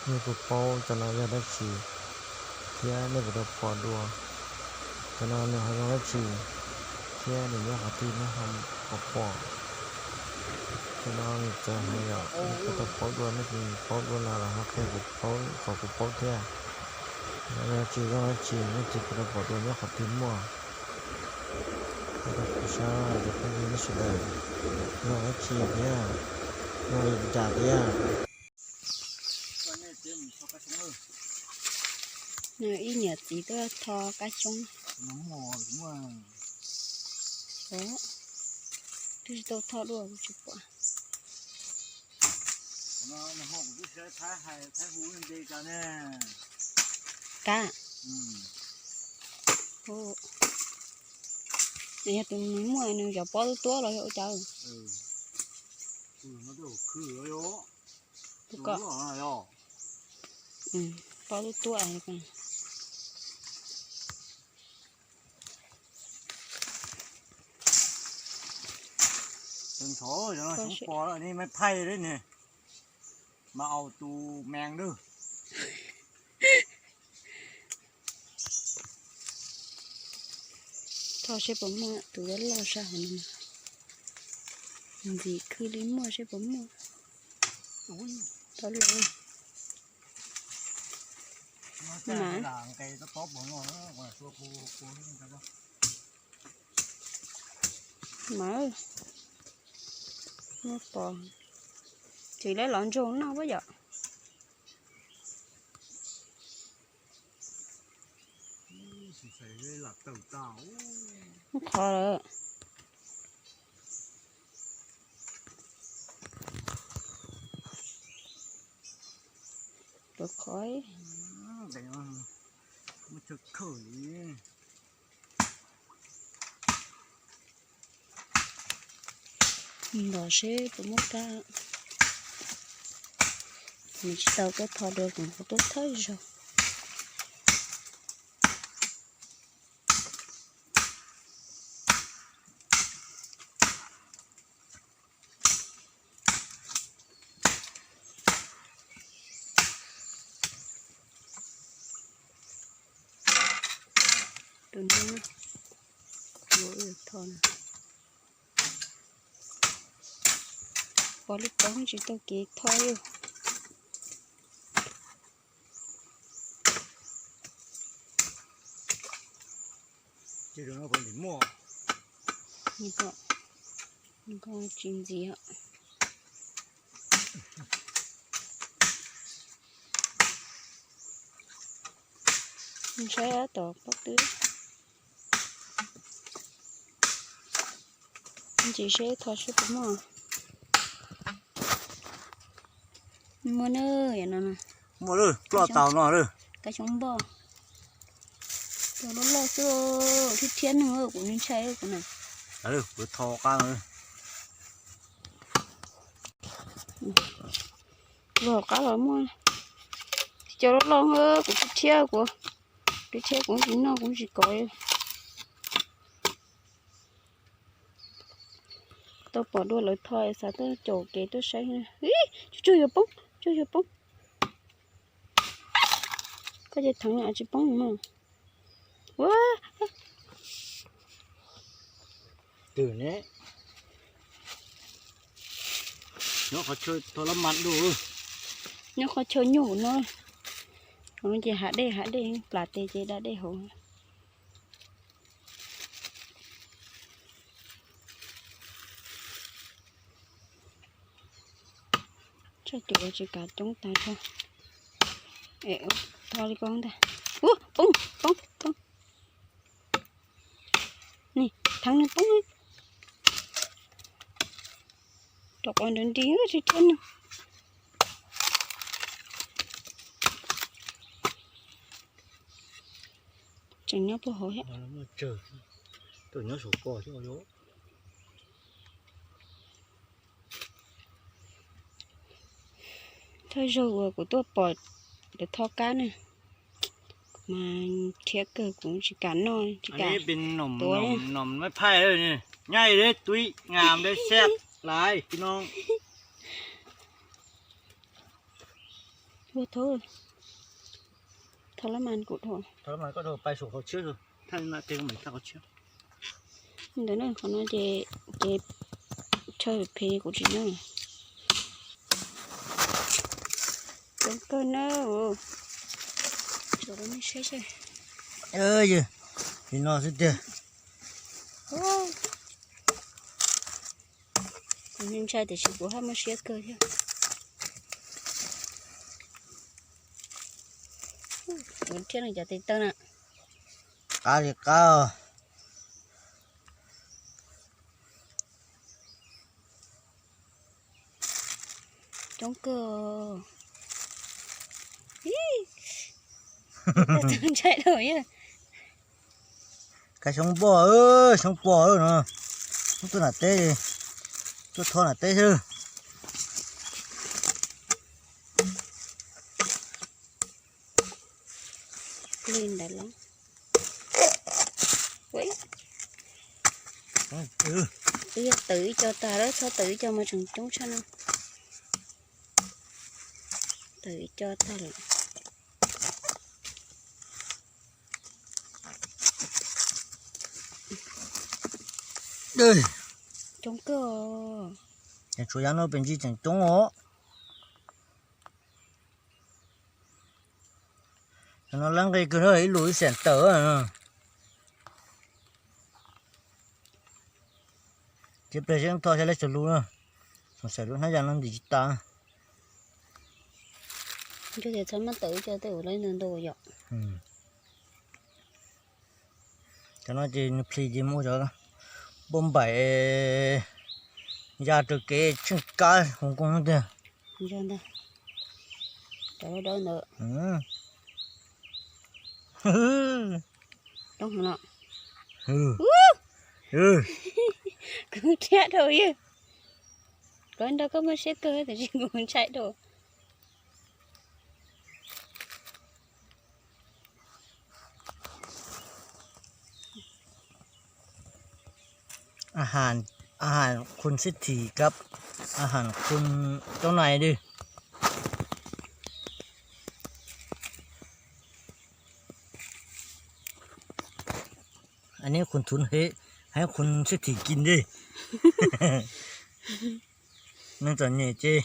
Nej puas paub cov no yog dab tsi thiab nej puas tau pom dua? Cov no nws ho zoo dab tsi thiab nws nyob qhov twg nej ho pom pom? Cov no nws txawv heev yom, nej puas tau paub dua, nej puas paub dua no los ho qhia kuv paub kom kuv paub thiab. Yog tsis zoo dab tsi nej puas tau pom dua nyob qhov twg muaj? Kuv sab cov phooj ywg nej sawv daws, zoo dab tsi thiab, zoo li cas thiab? Ib niam txiv tuaj tho kab xyoob. Twb tsis tau tho dua kuv tsis pom. Kab. Nws yog tus nws muaj nws cov pob tuab tuab los yog ua cas? Tus ko, pob tuab tuab. Ntxhov, cov no xyoob pos ne, maj phaij ne, mas au tus mees lawm. Tho seb puas muaj tus loj loj sab hauv no. Ntxim khwj li muaj seb puas muaj. Tau los. Mas, mas muaj pos, tsis lawv los ntsoog noj puab yom. Muaj qhov lawm. Lawv qhov nrog seb puas muaj kab. Nws tsis tau tuaj tho dua, kuv tuaj thawj zaug. Tus no, kuv tho, pom li pom tsis tau kev tho li. Nws ko tsis ntxiv. Saib tom pob tw. Ntsis seb tho seb puas muaj. Muaj na, no, muaj lawm, ploj tau no lawm. Kab xyoob npoj. Cov loj loj xwb, thiab thiab neeg, kuv ntshai kuv na. Kuv tho qab. Los qab los muaj. Cov loj loj, kuv thiab thiab kuv, thiab thiab kuv tsis noj kuv tsis kov. Tau pom dua lawv tho xav tuaj caum kev tuaj saib. Ib, tsuag tsuag yuav poob, tsuag tsuag yuav poob. Koj ces theev tsis poob mas. Ua, twg ne? Nyob qhov chaw tho lab mas dua. Nyob qhov chaw nyuj no. Hauv no ces hav dej, hav dej plas tes ces da dej hauv. Tsaj cuam tsis kav coob tas tso. Tho li ko ntag. Ua, poob, poob, poob. Ni, theev nws poob. Rau qhov nrov nri tsis thiab no. Tseem nyob puag hauv thiab. Tuaj nyob saum ko thiab. Thawj zaug uas kuv tuaj pom lawv tho kab na, mas thiab kawg kuv tsis kam noj tsis kam tuav. Noj maj phaij, nyaij deb tub ngam deb xab lais pib no. Ua thauj, thauj lab mas kuv dhau. Thauj lab mas koj dhau pais saum qhov tshiab, thaj no ces kuv mam thaj qhov tshiab. Ntawm no qhov no ces, ces tshaw phem kuv tsis nyob. Coob kawg na. Tso rau nej saib seb. Yog li no xwb tiag. Kuv ntshai tiam sis kuv haj muaj siab kawg thiab. Kuv thiab no cov tes taw na. Qab li qab. Coob kawg. Ntshai dhau yog. Kav xyoob npog, xyoob pog no. Tuaj nam teb, tuaj tho nam teb xwb. Li ntawd los. Wb yog twv ib co tag lawm, txhob twv ib co mas tseem coob tshaj no. Twv ib co tag lawm. Coob kawg. Tshuav yav no pes ntsis tseem coob os. Cov no lab nqi kawg na, ib lus ib xees tawm. Ces pliag seb tho saib lawv cov lus na, xoom xaim lub hnab yas no ntim tsis tas. Txhob mab tawm ib co tej uas lawv ntau ntau yom. Cov no ces nws plhis ces muaj cov npauj npaim ya rau kev tsheej kab Hmoob Koob tiag. Cov dawb dawb ntawd. Roob no. Kuv thiab dhau yawg. Koj nrog koj muaj siab kawg tiam sis kuv ntshai dhau. Ahan, ahan khun xib thim kab, ahan khun cov nais dwb. Aneb khun thuv hev, hab khun xib thim kis dwb. Neeg txom nyem ces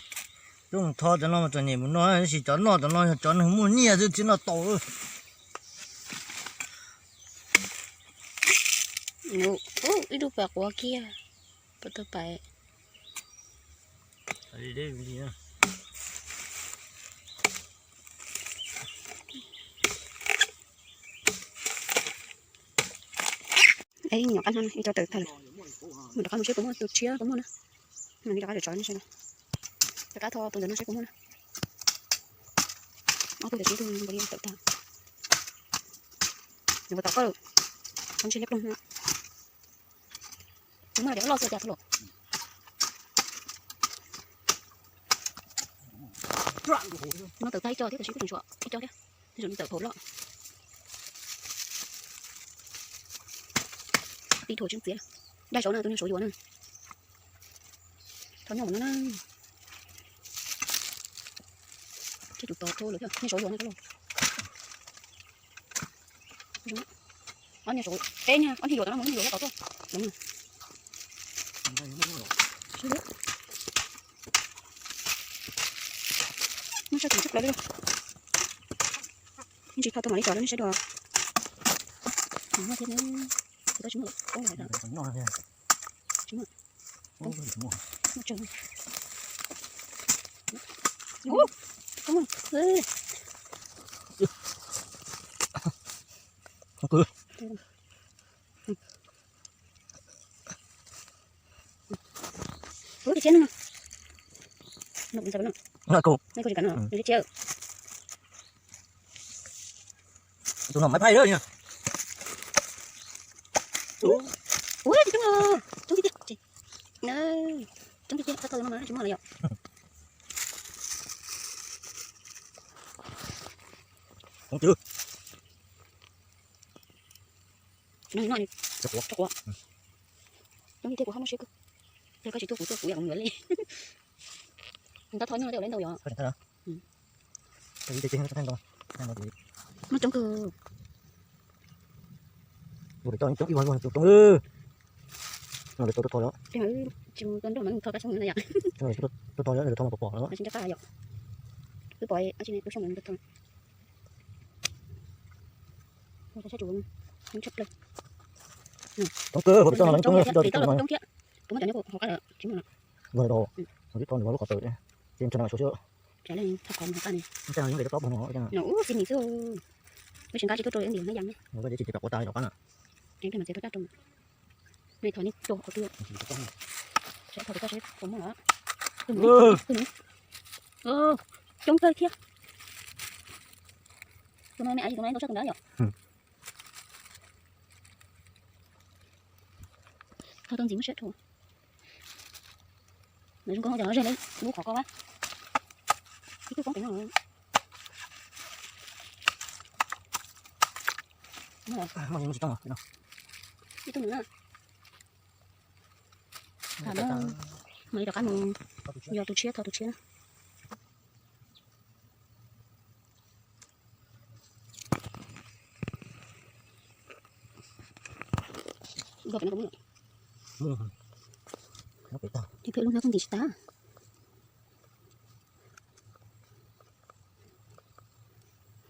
tub tho cov no mas txom nyem mus noj, tab sis cov noj cov no yog cov neeg muaj nyiaj xwb thiaj noj tau. Ib lub pas quav kiag, pas tau pais. Nyuam qab no ib co tawm tag lawm. Mus rov qab mus seb puas muaj tus tshiab puas muaj na. Rov qab tso no seb, rov qab tho tus ntawm no seb puas muaj na. Ob tug tam sim ib tug nkaus li tawm tag. Nws puas tom koj lawm. Txhob ntshe liab ploog na. Muaj cov loj xwb cas thaum lawm. No tawm tag ib co thiab, tab sis kuj tseem tshuav ib co thiab. Tej zaum nws tawm thaum loj. Tib thuam tseeb txiav. Dai saud na, tus niag saud yuav na. Thov nyob mus no na. Ces tus tod thau lawm thiab, niag saud yuav na. Ob niag saud peb niag, ob niag yuav tod no, mus niag yuav tod tuaj. Muab saib tus tshaj plaws li. Tsis tho tau mam li tso rau nej saib dua. Muaj thiab, kuv tau tsis muaj, tsis muaj. Muaj tsev. Ub, tsis muaj. Ub, tus tshiab no. No kuv ntxaws no. No kuv. No kuv tsis kam no, nws tsis tshiab. Tus no maiv phaij lawm. Ub, tsis coob, coob tiag tiag. Coob tiag tiag, txhob tho no mas tsis muaj lawm yom. Coob tiag tiag, kuv haj muaj siab kawg. Yog koj tsis tuaj kuv tuaj kuv yam kuv yuav li. Ntab tho nyob no tej ua lawv ntau yom. Koj tseem thaj na. Mm. Muab coob kawg. Ua pem toj coob ib vuag tus coob. No lawv tau tuaj tho lawm. Tsis mus tau nrog mas tho kab xyoob na yom. Tuaj tho lawm, lawv tho mas pom pom lawm. Tsis nco qab yom. Wb pom ab tsi ne tus xyoob mus tho. Ua tau sab tsuas tshaj plaws. Coob kawg, ua pem toj no coob, pem toj coob thiab. Kuv muab cov nyob hauv qab lawm tsis muaj lawm. Ua tau, tib tho nws lub qhov tawm ces ntshe no suav xwb. Tsam leej thaj qhov mus hauv qab ne. Ntshe no yeej pem toj toj no. No ub txiv nim xwb. Wb tsis nqa tsis tuaj rau ntim na yam ne. Ua tsis tsis pem quav tas rov qab na. Ej, peb mam txiav tau caj rau. Nej thov nej rau qhov twg? Saib thov pem toj seb puas muaj lawm. Coob kawg thiab. Tus no me ab, tus no ntau tshaj tus nrad yom. Thov tau ntxiv muab siab rau. Lawv zoo nkauj cov no ze li lub qhov ko a. Ib tug poob pem no. Ib tug nws na. Tham no, mam li rov qab mus yos tus tshiab, thov tus tshiab. Ua pem no kuv muaj. Ib pliag lub hnab koj ntim tsis tas.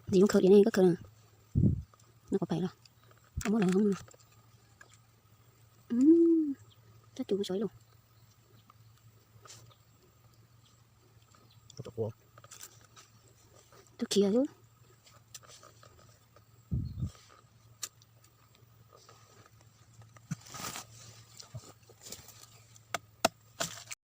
Ntim zoo khaws diam ne koj khaws. No quav pais los. Muab lawv hoob no. Tab tus xyov ib lus. Tus khiav xwb.